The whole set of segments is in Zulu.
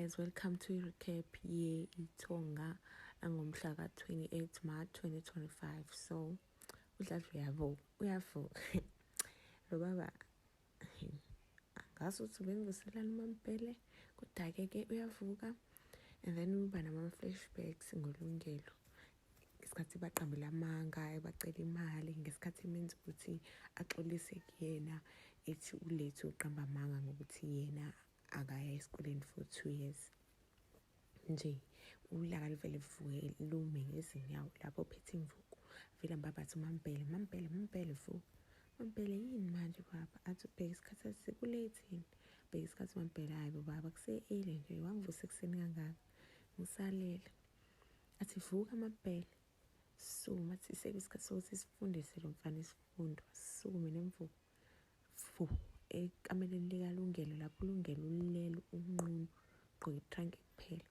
Guys, welcome to recap ye ithonga angomhla ka-28 March 2025. So uDladla uyavuka, uyavuka lo baba, angazi ukuthi ubengivuselani uMaMbhele, kodwa-ke ke uyavuka and then uba nama-flashbacks ngoLungelo ngesikhathi baqambela amanga, ebacela imali, ngesikhathi emenza ukuthi axolise kuyena, ethi uLethu uqamba amanga ngokuthi yena akaya esikoleni for 2 years nje. Ulaka livele livuke lume ngezinyawo lapho phethe imvuku, vele mbabathi, "UMaMbhele, MaMbhele, MaMbhele, vuka MaMbhele." "Yini manje baba?" Athi, "Ubheka isikhathi, seku-late yini? Bheka isikhathi MaMbhele." "Hayi bo baba, kuse-early nje, wangivusa ekuseni kangaka, ngisalele." Athi, "Vuka MaMbhele, sukuma." Athi, "Sekuyisikhathi sokuthi sifundise lo mfana isifundo." Sukume nemvuku fu ekameleni likaLungelo, lapho uLungelo ulele unqunu, gqoke i-trunk kuphela.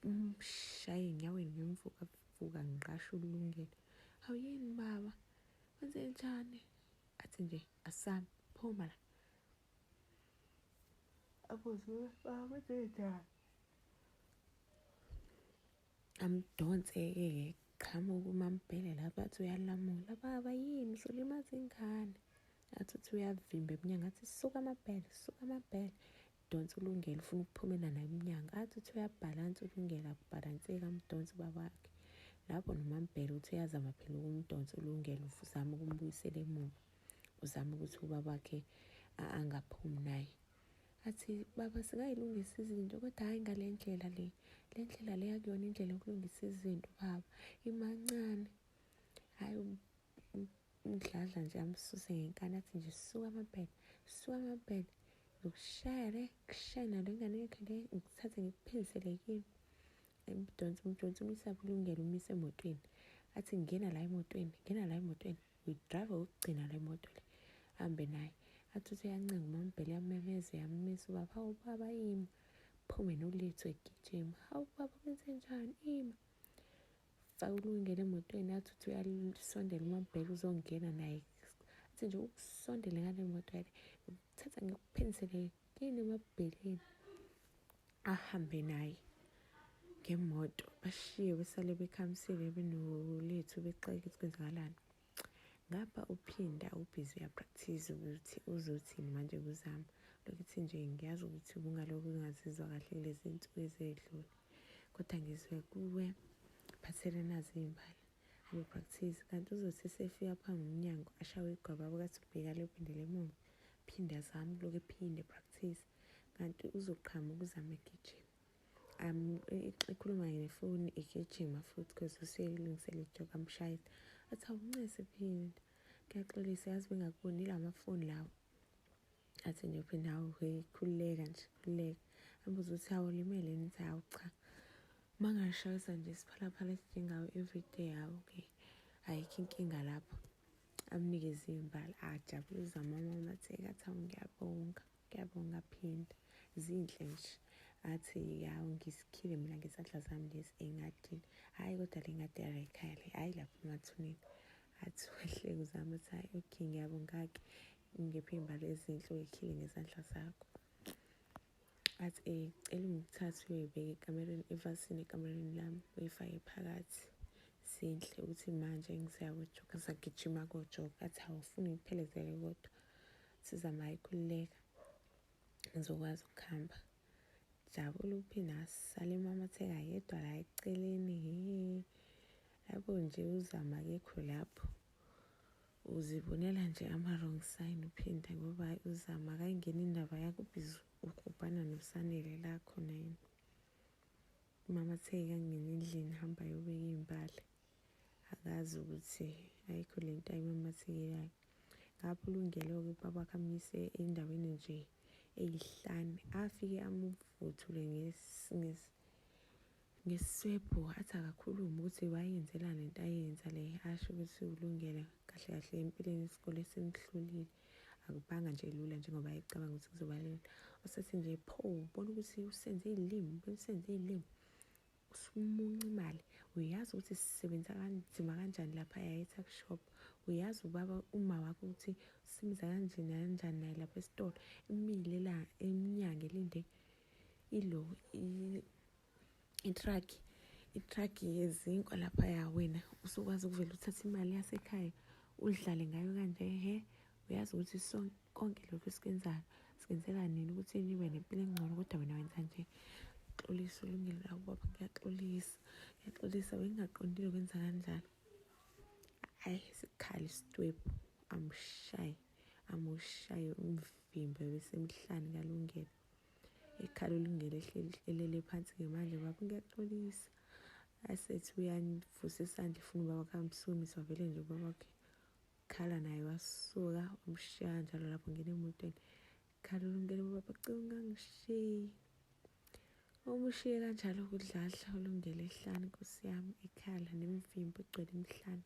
Amshaye enyaweni ngemvuku, avuka ngiqasha uLungelo. "Hawu, yini baba, wenze njani?" Athi nje, "Asami, phuma la." Abuze, "Baba, wenze njani?" Amdonse-ke, qhamuka uMaMbhele lapho, athi uyalamula, "Baba, yini, usulimaza ingane?" Athi uthi uyavimba emnyango, athi, "Suka Mabhele, suka Mabhele." Donsa uLungelo, ufuna ukuphumela naye emnyango. Athi uthi uyabhalansa uLungelo, akubhalanseki, amdonse ubaba wakhe lapho. NoMaMbhele uthi uyazama phela ukumdonsa uLungelo, uzama ukumbuyisela emuva, uzama ukuthi ubaba wakhe angaphumi naye. Athi, "Baba, singayilungisa izinto, kodwa hhayi ngale ndlela le. Le ndlela le akuyona indlela yokulungisa izinto baba, imancane." Hhayi, umdladla nje amsuse ngenkani, athi nje, "Suka Mabhele, suka Mabhele, ngizokushaya le, kushaya nalo ingane yakho le, ngikuthathe ngikuphindisele kimi." Emdonsa, umdonsa, umisa kulungele, umise emotweni. Athi, "Ngena la emotweni, ngena la emotweni, uyi-drive wokugcina le moto le." Hambe naye. Athi uthi uyancenga uMaMbhele, uyamemeza, uyamisa ubaba. "Hawu baba, ima." Phume noLethu egijima. "Hawu baba, kwenze njani? Ima." Faka uLungelo emotweni. Athi uthi uyasondela uMaMbhele, uzongena naye. Athi nje ukusondele ngale moto yale, "Thatha ngikuphindisele kini emabheleni." Ahambe naye ngemoto, bashiye besale bekhamisile benoLethu, bexake ukuthi kwenzakalani. Ngapha uPhinda u-busy uya-practice ukuthi uzothini manje kuzama lokuthi nje, "Ngiyazi ukuthi ubungalokhu ungazizwa kahle kulezi nsuku ezedlule, kodwa ngizwe kuwe, phathele nazi iy'mbali." Abe-practice, kanti uzothi esefika phambi umnyango ashawe igwababa, kathi ubheka le, uphindele emuva, phinde azame ukulokhu ephinde practice, kanti uzoqhamuka uzame egijima, ekhuluma ngefoni, egijima futhi because useyilungisela ijoke. Amshayisa, athi, "Awuncese Phinda, ngiyaxolisa, yazi bengakubonile amafoni lawo." Athi nje uPhinda, "Hawu he, khululeka nje, khululeka." Ambuza ukuthi, "Awulimele?" Nithi, "Hawu cha, uma ngashayisa nje isiphalaphala esidingayo everyday. Hawu ke, ayikho inkinga lapho." Amnikeze iy'mbali, ajabule uzama amamatheka, athi, "Hawu, ngiyabonga, ngiyabonga Phinda, zinhle nje." Athi, "Yawu, ngisikhile mina ngezandla zami lezi engadini. Hhayi kodwa le ngadi yala ekhaya le, hhayi lapha emathuneni." Athi wehleke uzama, athi, "Hhayi okay, ngiyabonga-ke, ungiphe iy'mbali ezinhle uy'khile ngezandla zakho." Athi, "Cela ungithathe uyoyibeka ekamereni, evasini ekamereni lami, uyifake phakathi, zinhle." Ukuthi manje ngiseyakojoga, ngisagijima kojoga. Athi, "Awufuni ngikuphelezele kodwa?" Sizama, "Hayi, khululeka, ngizokwazi ukuhamba." Jabula uPhinda, asale emamatheka yedwa la eceleni. He, yabo nje uzama akekho lapho, uzibonela nje ama-wrong sign uPhinda, ngoba uzama akayingeni indaba yakho, u-busy uqubhana noSanele la khona yena. Umamatheka angene endlini, hamba ayobeka iy'mbali, akazi ukuthi ayikho lento ayimamathekelayo. Ngapho ulungelo-ke ubaba wakhe amyise endaweni nje eyihlane, afike amuvuthule ngesiswebhu, athi akakhulume ukuthi wayenzelani lento ayenza le. Asho ukuthi ulungele kahle kahle empilweni isikole simhlulile, akubanga nje lula njengoba ayecabanga ukuthi kuzoba lula. Usethi nje, "Pho ubona ukuthi usenze iy'limi, ubona usenze iy'limi, usumunca imali. Uyazi ukuthi sisebenza kanzima kanjani laphaya e-tuck shop? Uyazi ubaba, uma wakho, ukuthi usebenza kanjani kanjani naye lapha esitolo, imile la emnyango elinde." ilo i-truck yezinkwa laphaya, wena usukwazi ukuvela uthathe imali yasekhaya udlale ngayo kanje. He, uyazi ukuthi konke lokhu esikwenzayo sikwenzela nini ukuthi nibe nempilo engcono, kodwa wena wenza nje. Xolisa uLungelo la, baba ngiyaxolisa, ngiyaxolisa, bengingaqondile ukwenza kanjalo. Hhayi, sikhala isitwebhu, amshaye, amushaye umvimbe besemhlane kaLungelo. Ekhala uLungelo elele phansi-ke manje, baba ngiyaxolisa. Asethi uyavusa isandla efuna ubaba kamsukumise, wavele nje ubaba wakhe khala naye wasuka, wamshiya kanjalo lapho ngena emotweni. Khala uLungelo, baba cela ungangishiyi. Umushiye kanjalo kudladla uLungelo ehlane, nkosi yami, ekhala nemivimbo egcwele emhlane.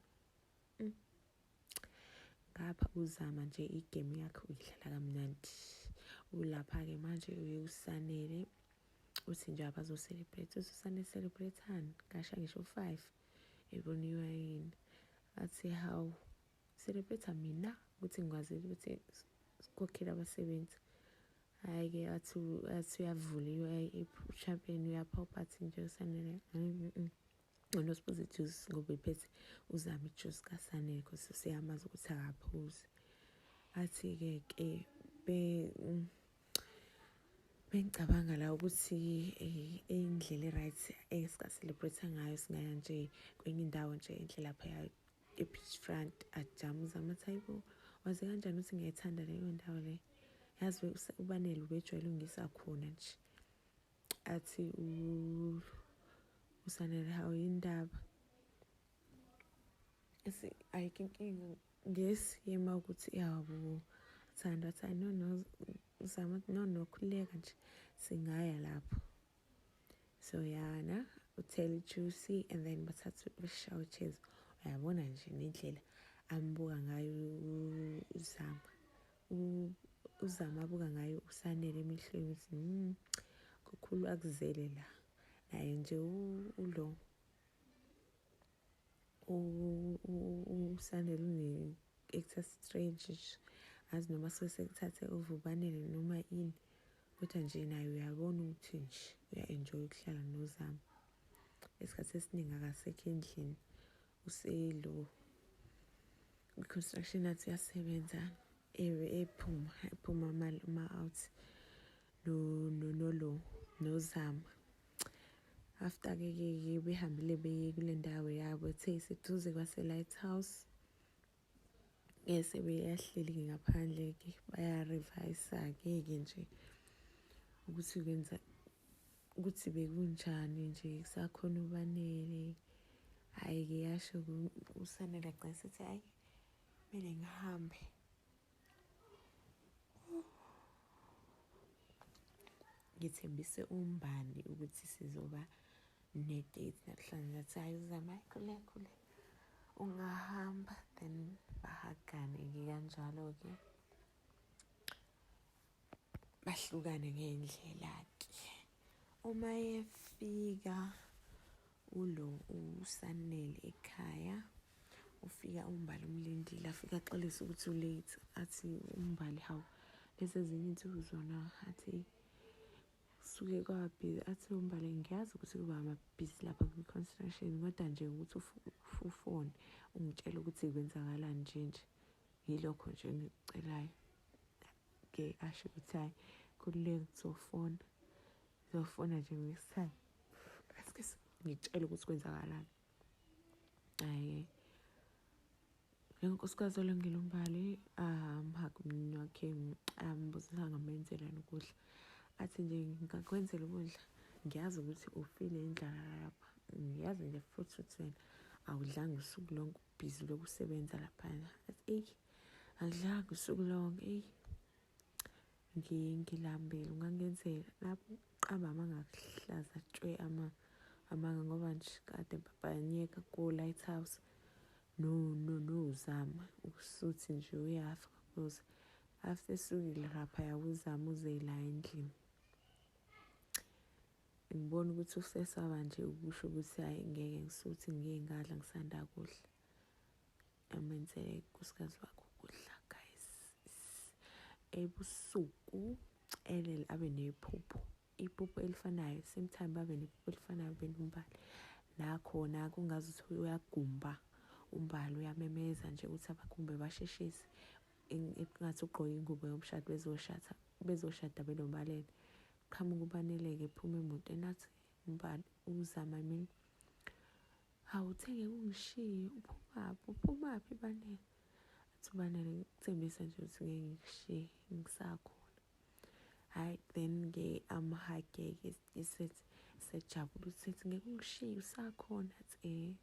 Ngapha uzama nje igemu yakhe uyidlala kamnandi. Ulapha-ke manje uye uSanele, uthi nje abazo-celebrate, uthi uSanele celebrate-ani, ngasha ngisho 5 ebona iwayini. Athi hawu, celebrate mina ukuthi ngikwazile ukuthi sikhokhele abasebenzi. Hhayi-ke athi uyavula i-champagne uyaphopha, athi nje uSanele ngcono siphuze ijuice ngoba iphethe uzama ijuice kaSanele because siyamazi ukuthi akaphuzi. Athi-ke ke bengicabanga la ukuthi indlela e-right esika-celebrate ngayo singaya nje kwenye indawo nje enhle laphaya e-beach front. Ajamu uzama athi hayibo, wazi kanjani ukuthi ngiyayithanda leyo ndawo le, yazi uBanele ubejwayele ungisa khona nje. Athi uSanele hawu yindaba, ayikho inkinga ngesiyema ukuthi yabo Thando. Athi no no uzama no no khululeka nje singaya lapho. So yana uthela ijuice and then bathatha bashawe cheese. Uyabona nje nendlela ambuka ngayo uzama, uzama abuka ngayo uSanele emehlweni ukuthi kukhulu akuzele la. Naye nje ulo uSanele une-actor strange nje, azi noma suke sekuthathe uvubanele noma ini, kodwa nje naye uyabona ukuthi nje uya-enjoy ukuhlala noZama. Isikhathi esiningi akasekho endlini, uselo i-construction athi uyasebenza ephuma ephuma ama-out nolo noZama. After ke behambile beye kule ndawo yabo ethe iseduze kwase-Lighthouse, sebeyahleli-ke ngaphandle-ke baya-revise-ke ke nje ukuthi kwenza ukuthi bekunjani nje kusakhona uBanele. Hhayi-ke yasho uSanele agcine esethi hhayi kumele ngihambe. Ngithembise uMbali ukuthi sizoba ne-date namhlanje. Athi hhayi uzama, hhayi khululeka khululeka ungahamba. Then bahagane-ke kanjalo-ke, bahlukane ngey'ndlela-ke. Uma efika ulo uSanele ekhaya, ufika uMbali umlindile, afike axolise ukuthi u-late. Athi uMbali hawu, lezi ezinye iy'nsuku zona, athi suke kwabhizi. Athi uMbali ngiyazi ukuthi kuba amabhizi lapha kwi-construction, kodwa nje ukuthi ufone ungitshele ukuthi kwenzakalani nje nje, yilokho nje engikucelayo. Ke asho ukuthi hhayi khululeka ngizofona, ngizofona nje next time, ngikutshele ukuthi kwenzakalani. Hhayi unkosikazi olungile uMbali amhage umyeni wakhe, ambuza angamenzelani ukudla. Athi nje ngingakwenzela ukudla, ngiyazi ukuthi ufile indlala lapha, ngiyazi nje futhi ukuthi wena awudlanga usuku lonke, ubhizi lokusebenza laphana. Athi eyi angidlanga usuku lonke, eyi ngilambile, ungangenzela lapho. Qamba amangakuhlaza tshwe amanga ngoba nje kade babhanyeka ko-Lighthouse nozama usuthi nje uyafa because after esukile laphaya uzama uze la endlini. Ngibona ukuthi usesaba nje ukusho ukuthi hhayi ngeke ngisuthi ngike ngadla ngisanda kudla. Amenzele unkosikazi wakhe ukudla guys. Ebusuku elele abe nephupho. Iphupho elifanayo, same time babe nephupho elifanayo benoMbali. Nakhona kungazuthi uyagumba uMbali, uyamemeza nje ukuthi abagumbe basheshise, engathi ugqoke ingubo yomshado, bezoshada, bezoshada benoBanele. Qhamuka uBanele-ke ephuma emotweni, athi uMbali, uZama, I mean, "Hawu, uthe ngeke ungishiye, uphumaphi, uphumaphi Banele?" Athi uBanele, "Ngikuthembisa nje ukuthi ngeke ngikushiye, ngisakhona." Hhayi, then-ke amuhage-ke, sethi sejabula ukuthi sethi ngeke ungishiye, usakhona. Athi eh.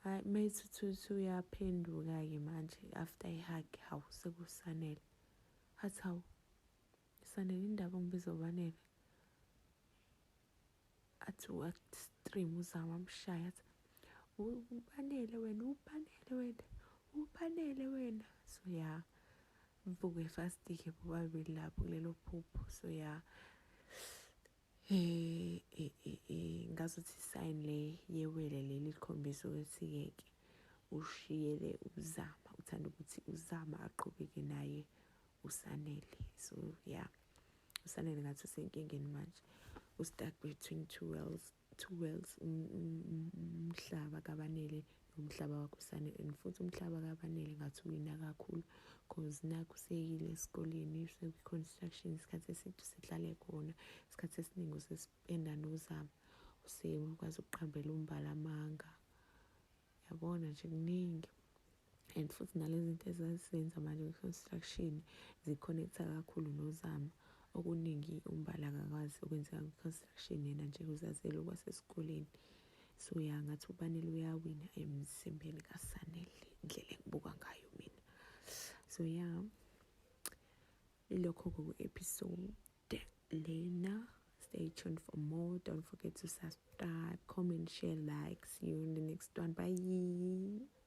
Hhayi, mayethi uthi uyaphenduka-ke manje after i-hug, hawu, sekuSanele. Athi, "Hawu Sanele, indaba ongibiza uBanele?" Athi wa-stream uZama, amshaya, athi, "Ubanele wena, ubanele wena, ubanele wena." So ya, vuke fast-ke bobabili lapho kulelo phupho. So ya, ngazuthi i-sign le yewele leli likhombisa ukuthi-ke ke ushiyele uZama, uthanda ukuthi uZama aqhubeke naye uSanele. So yeah, uSanele ngathi usenkingeni manje, u-stuck between two worlds, umhlaba kaBanele nomhlaba wakho uSanele. And futhi umhlaba kaBanele ngathi uwina kakhulu, 'cause nakhu useyile esikoleni, sekwi-construction, isikhathi eside usehlale khona, isikhathi esiningi usespenda noZama, usekwazi ukuqambela uMbali amanga, yabona nje kuningi. And futhi nalezi zinto ezazisenza manje kwi-construction zi-connect-a kakhulu noZama. Okuningi uMbali akakwazi okwenzeka kwi-construction, yena nje uzazela okwasesikoleni. So ya, ngathi uBanele uyawina emzimbeni kaSanele, indlela engibuka ngayo mina. So ya, ilokho-ke ku-episode lena. Stay tuned for more. Don't forget to subscribe, comment, share, like. See you in the next one. Bye.